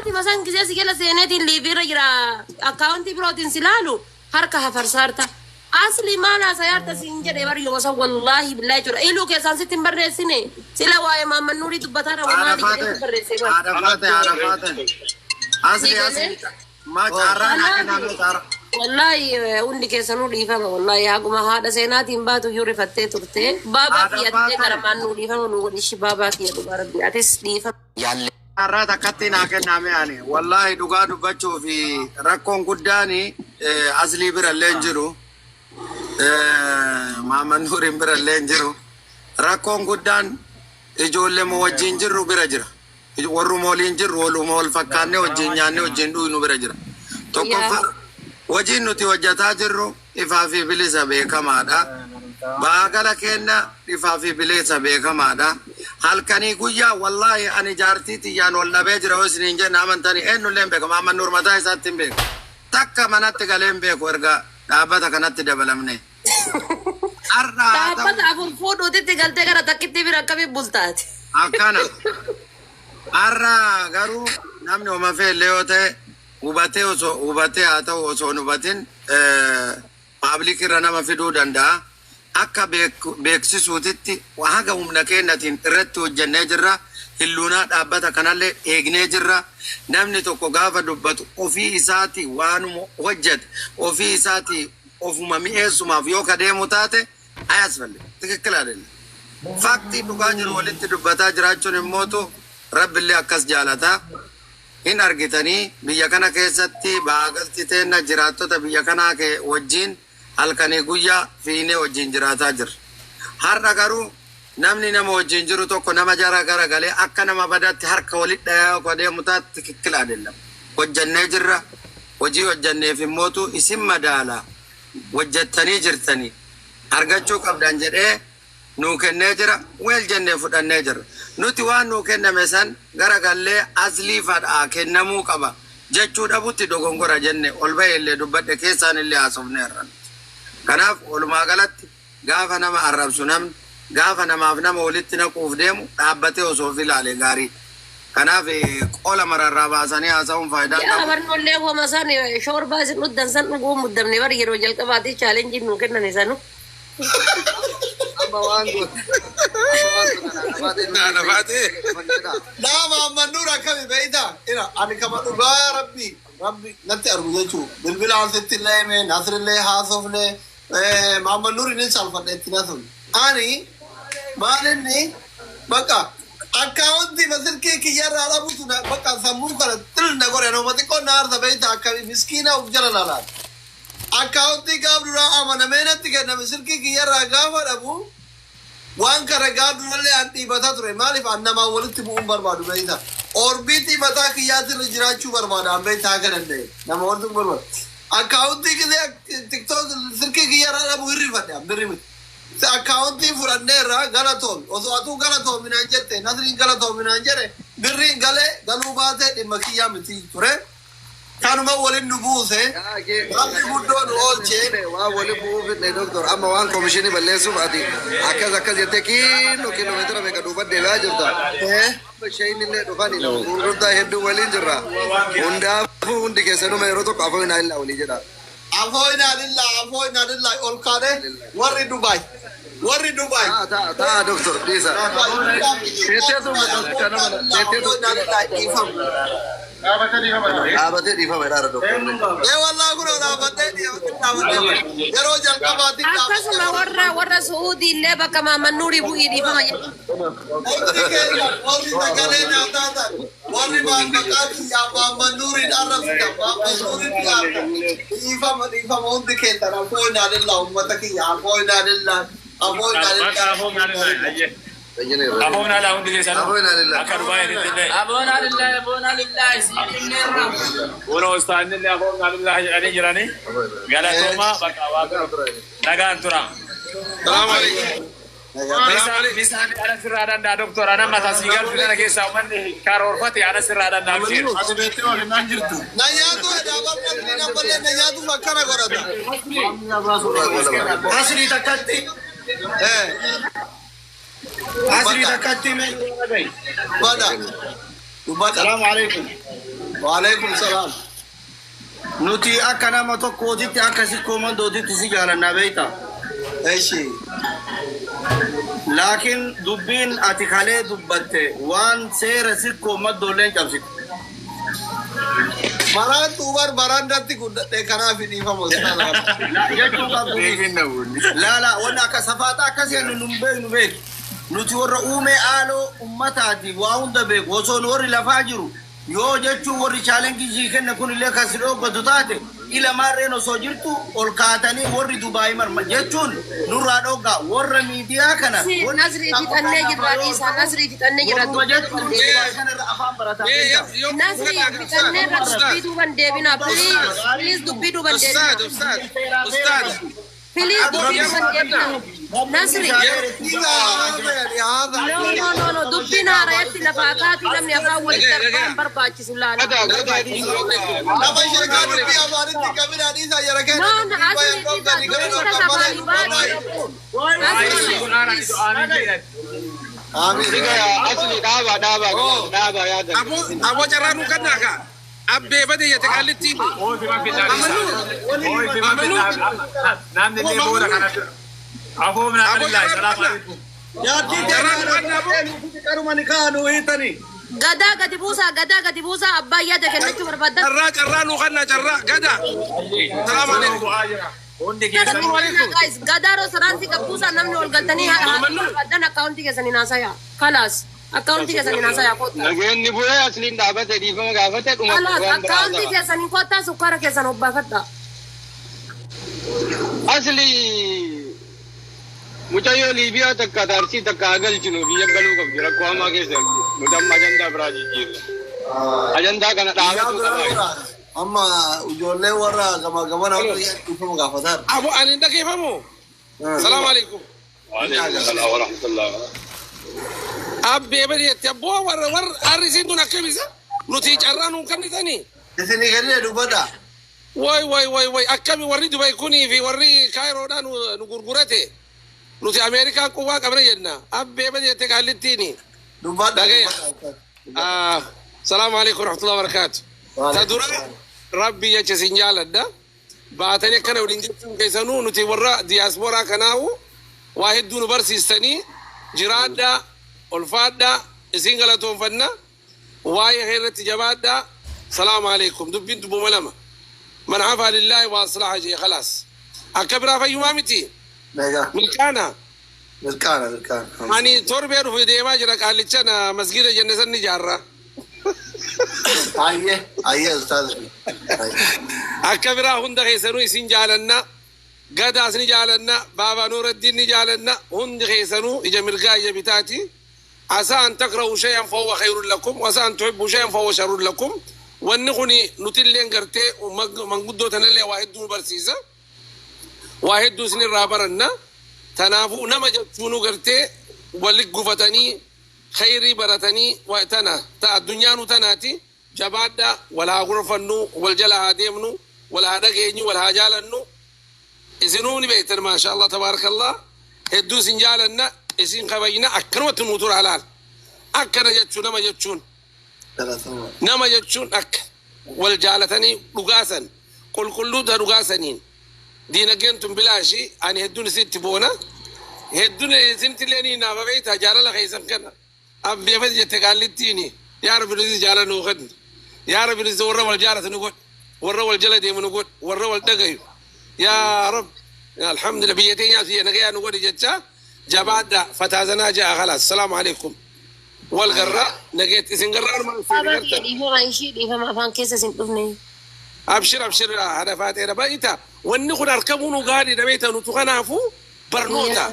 Sa'aatima san gisee si jala seeneetiin liiviirra jira akkaawuntii birootiin si laalu harka hafarsaarta. Asli maal haasayaarta siin jedhe bar yoo san wallaahi billaahi jechuudha. Iluu keessaan sitti hin barreessine sila waa'ee Maamman Nuurii dubbataara Haadha maali jedhee faate si barreesse bar. haadha faate haadha faate Si asli asli galee? ma carraa naa Kanaaf kennaa carraa. wallaahi hundi keessanuu dhiifama wallaahi haguma haadha seenaatiin baatu iyyuu rifattee turte. Baabaa Haadha kiyya atillee faate garamaan nuu dhiifama nuu godhi ishii baabaa kiyya dhugaa rabbi atis dhiifama. Carraa takkatti naa kenname ani wallaahi dhugaa dubbachuu fi rakkoon guddaan aslii bira illee hin jiru. Maamman Nuuriin bira illee hin jiru. Rakkoon guddaan ijoollee moo wajjin jirru bira jira. Warruma waliin jirru waluma wal fakkaannee wajjin nyaannee wajjin dhuynu bira jira. Yaa. Tokkoffaa hojiin nuti hojjetaa jirru ifaa fi bilisa beekamaadha. Baagala kenna ifaa fi bilisa beekamaadha. Halkanii guyyaa wallaahi ani jaartii tiyyaan wal dhabee jira yoo isiniin jenna amantanii eenyullee hin beeku. Maamman Nuur mataa isaatti hin beeku. Takka manatti galee hin beeku erga dhaabbata kanatti dabalamne. Har'a haa ta'u Dhaabbata afur fuudhuutitti galtee gara takkitti bira akkamiin bultaati? akkana. Har'a garuu namni homa feellee yoo ta'e hubatee osoo hubatee haa ta'u osoo hin hubatin public irra nama fiduu danda'a. Akka beeksisuutitti haga humna keenyatiin irratti hojjennee jirra. Hilluunaa dhaabbata kanallee eegnee jirra. Namni tokko gaafa dubbatu ofii isaati waanuma hojjete ofii isaati ofuma mi'eessumaaf yoo ka deemu taate ayasfalle ትክክል አይደለም። Fact dhugaa jiru walitti dubbataa jiraachuun immootu rabbillee akkas jaalataa. Hin argitanii biyya kana keessatti baagalti teenna jiraattota biyya kanaa kee wajjin halkanii guyyaa fiinee wajjin jiraataa jirra. Har'a garuu namni nama wajjin jiru tokko nama jara gara galee akka nama badaatti harka walitti dhayaa yoo deemu taate ትክክል አይደለም. Hojjannee jirra. Hojii hojjanneef immootu isin madaala. Hojjettanii jirtanii argachuu qabdan jedhee nuu kennee jira. Well jennee fudhannee jirra. Nuti waan nuu kenname san gara gallee aslii fadhaa kennamuu qaba jechuu dhabutti dogongora jenne ol bahee illee dubbadhe keessaan illee haasofneerra. Kanaaf walumaa galatti gaafa nama arrabsu namni gaafa namaaf nama walitti naquuf deemu dhaabbatee osoo of ilaale gaarii. Kanaaf qola mararraa baasanii haasa'uun faayidaa Yaa qabu. Barnoollee homa san shoorbaa isin dhuddan san dhuguu muddamne bari yeroo jalqabaati challenge nuu kennan isanu. Amma waan goota. Amma waan goota. Naana faatee. Naa Maamman Nuur akkami beeyta? Ina ani kama dhugaa rabbi rabbi natti argu jechuu bilbila asitti illee hime Nasrillee haasofne Maamman Nuur inni salfadhe itti nasun. Ani maalinni bakka akkaawuntii silkii kiyyarraa dhabutu bakka sammuu kana xil na godhe nama xiqqoo na arsa beeyta akkami miskiina of jala lalaan. Akkaawuntii gaaf duraa amanamee natti kenname silkii kiyyarraa gaafa dhabu waan kana gaaf durallee an dhiibataa ture maaliif an namaa walitti bu'uun barbaadu beeyta. Orbiitii mataa kiyyaatirra jiraachuu barbaada an beeyta akka danda'e nama walitti bu'uun barbaadu. Akkaawuntii gisee TikTok silkii kiyyarraa dhabu hirrifadhe an birri miti. Akkaawuntii fudhanneerra galatoomi osoo atuu galatoominaan jette Nasriin galatoominaan jedhe birriin galee galuu baatee dhimma kiyyaa miti ture. Kanuma waliin nu buuse rabbi guddoo nu oolchee. Waan waliin bu'uuf fidne doktor amma waan komishinii balleessuuf ati akkas akkas jettee kiiloo kiiloomeetira meeqa duuba deebi'aa jirta. Amma isheen illee dhufani nama gurguddaa hedduu waliin jirra. Hundaafuu hundi keessanuma yeroo tokko afoo hinaa illaa walii jedha. Afooyinaa lillaa afooyinaa lillaa ol kaane warri Dubaay warri Dubaay. Ta'a ta'a ta'a doktor dhiisa. Afooyinaa lillaa dhiifamu. Dhaabatee dhiifama jedhaara doktor. Ee wallaa kun dhaabbatee dhaabbatee yeroo jalqabaatti Akkasuma warra warra Su'uudii illee bakka Maamman Nuurii bu'ii dhiifama jedhu. Hundi keenya warri sagalee nyaataa ta'an warri maqaa kiyyaa Maamman Nuuriin arrabsitan Maamman Nuuriin dhiyaatan dhiifama dhiifama hundi keessan afooyinaa lillaa uummata kiyya afooyinaa lillaa afooyinaa lillaa. Afoon alaa hundi keessanuu. Afoon alaa. Akka Dubaayinitti illee. Aboona lillahi aboona lillahi siin himneerra. Buna ustaanni illee afoon alaa jedhanii jiranii. Galatoomaa bakka waaqa nagaan tura. Salaamu alaikum. Bisaan ana sirraa danda'a doktor ana mataa sii galchu kana keessaa uummanni karoorfate ana sirraa danda'a absheer. Ati beektee waa kennaan jirtu. Na nyaatu dhaabbatni namballee na nyaatu akkana godhata. Asli takkatti. Asli takkatti mee. Bada. Dubbata. Salaamu alaikum. Waalaikum salaam. Nuti akka nama tokkootitti akka sikkoo mandootitti si jaalannaa beekta. Eshi. Laakiin dubbiin ati kalee dubbatte waan seera sikkoo maddoolleen cabsite. Maraan tuubar barandatti guddadhe kanaaf dhiifama ustaaz. Jechuun qabdu. Laala wanni akka safaaxaa akkasii nu hin beeknu beeku. Nuti warra uumee aaloo ummataati waa hunda beeku osoo nu warri lafaa jiru yoo jechuun warri chaalenjii sii kenne kun illee kan si dhooggatu taate ila maarreen osoo jirtu ol kaatanii warri Dubaayii marma jechuun nurraa dhoggaa warra miidiyaa kana. Nasrii fixannee jirra dhiisaa nasrii fixannee jirra Warruma dubbii jechuun duuban deebinaa. kanarra afaan barataa beektaa. Nasrii fixannee irra dubbii duuban deebinaa please please dubbii duuban Ustaad, deebinaa. ustaad, ustaad. Please dubbii duuban deebinaa. Nasrii. No no no no dubbiin haarayatti lafaa kaatu namni afaan walitti darbaa hin barbaachisu laala. Lafa sheekaa dubbii afaanitti qabina dhiisaa jara keenya. No no asli dhiisaa dubbii kana afaanii baasi. Asli please. Asli dhaaba dhaaba dhaaba yaada. Aboo carraa nuu kannaa kaa. Abbee bade jette qaallitti. Namni illee booda kana afoomna lillahi salaamu alaikum. Yaaddi qaruma ni kaanu hiitanii. Gadaa gadi buusaa gadaa gadi buusaa abbaa yaada kennachuu barbaadan. Carraa carraa nuu kannaa carraa gada. Salaamu alaikum. Hundi keessan Guys, gadaa rosaraantii qabbuusaa namni ol galtanii barbaadan akkaawuntii keessanii naasayaa. Kalaas akkaawuntii keessanii naasayaa kottaa. Nageenyi bu'ee asliin dhaabate dhiifama gaafate dhuma Kalaas waan biraa akkaawuntii keessanii kottaa sukkaara keessan obbaafadha. Asli mucayyoo Liibiyaa takka taarsii takka agalchinu biyya galuu qabdi rakkoo hamaa keessa nuti amma ajandaa biraa jijjiirra. Ajandaa kana dhaabatu qaba. Amma ijoollee warra gama gamana warra dhiifama gaafataa. Aboo ani hin dhageeffamu. Salaamu alaikum. Waalaikum salaam wa rahmatullah. Abbee bade jette abboo warra warra harrisiin tun akkamisa? Nuti carraa nuun kennitanii. Isinii kennine dubbadha. Way way way way akkami warri Dubai kunii fi warri Kaayiroodhaa nu gurgurate. Nuti Ameerikaan quwwaa qabna jenna. Abbee bade jette qaallittiini. Dubbadha. Dhagaya. Salaamu alaikum warahmatullahi wabarakatuh. Ta dura rabbi jecha isin jaaladha. Baatanii akkana waliin jechuun keessanuu nuti warra diyaasporaa kanaahu waa hedduu nu barsiistanii jiraadhaa ulfaadhaa isin galatoonfanna waa'ee irratti jabaadhaa. Salaamu alaikum dubbiin dubbuma lama. Man hafaa lillaahi waa aslaha jee khalaas. Akka biraa fayyumaa miti. Meeqa? Milkaana. Milkaana milkaana. Ani torbee dhufu deemaa jira qaallicha na masgida jenne san ni ijaarra. Ayyee ayyee ustaaz. Akka biraa hunda keessanuu isin jaalanna. Gadaas ni jaalanna. Baabaa Nuuraddiin ni jaalanna. Hundi keessanuu ija mirgaa ija bitaati. عسى أن تكرهوا شيئا فهو خير لكم وعسى أن تحبوا شيئا فهو شر لكم. Wanni kuni nuti illee gartee manguddoota illee waa hedduu nu barsiisa. Waa hedduu isin irraa baranna. Tanaafuu nama jechuun gartee wali gufatanii khayrii baratanii waa tana ta addunyaanu tanaati jabaadhaa wal haa gorfannu wal jala haa deemnu wal haa dhageenyu wal haa jaalannu. Isinuu ni beektan maasha Allah tabaarakallah hedduu isin jaalanna isin kabajna akkanumatti nuu tura halaal akkana jechuun nama jechuun akka wal jaalatanii dhugaasan qulqulluuta dhugaasaniin diinagdeen tun bilaashi ani hedduun isitti boona hedduun isinitti illee ni naafa beektaa jaalala keessan kana abbeefati jette qaallittiini yaa rabbi nuti jaalala nuu kenni yaa rabbi nuti warra wal jaalatu nu godhi warra wal jala deemu nu godhi warra wal dhagayu yaa rabbi alhamdulillah biyya teenyaas biyya nagayaa nu godhi jecha jabaadha fataazanaa ja'a khalaas salaamu alaikum wal garra nageet isin garra armaan Afaan kee dhiifama ishii dhiifama afaan keessa isin dhufne. Abshir abshir haadha faateera baay'ita wanni kun argamuu nu gaariidha beekta nutu kanaafuu barnoota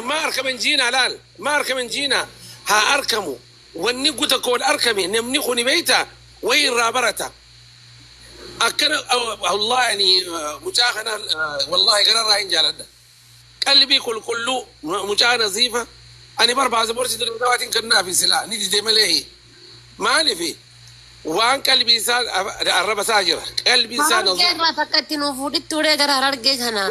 ma arkaman jiina laal ma arkaman jiina haa arkamu wanni guta koon arkame namni kuni beekta wayi irraa barata akkana wallahi ani mucaa kana wallahi gararraa hin jaaladha qalbii qulqulluu mucaa naziifa ani barbaasa borsi dalagaatiin kennaafi silaa ni dide malee maalifi waan qalbii isaa arraba isaa jira qalbii isaa Harargee irraa takka itti nuu fuudhitti uree gara harargee kana.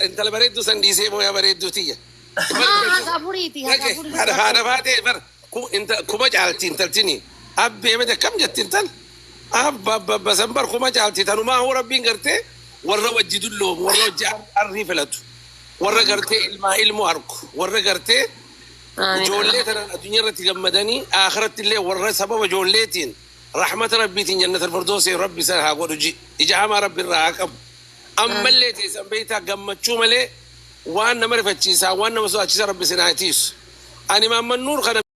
Intala bareedduu san dhiisee mooyaa bareedduu tiyya. Haa haga afuriiti haga afurii. Haadha faatee bar kuma caalti intaltini. Abbee miti akkam jetti intal. Abba abba abba san bar kuma caalti tanumaa hoo rabbiin gartee warra wajji dulloomu, warra wajji arrii filatu, warra gartee ilmaa ilmoo arku, warra gartee ijoollee tanaan addunyaa irratti gammadanii akhiratti illee warra sababa ijoolleetiin rahmata rabbiitiin jannata firdoosee rabbi san haa godhu ji ija hamaa rabbi irraa haa qabu. Ammallee teessan beektaa gammachuu malee waan nama rifachiisaa waan nama sodaachisaa rabbi sin haa tiisu. Ani Maamman Nuur kana.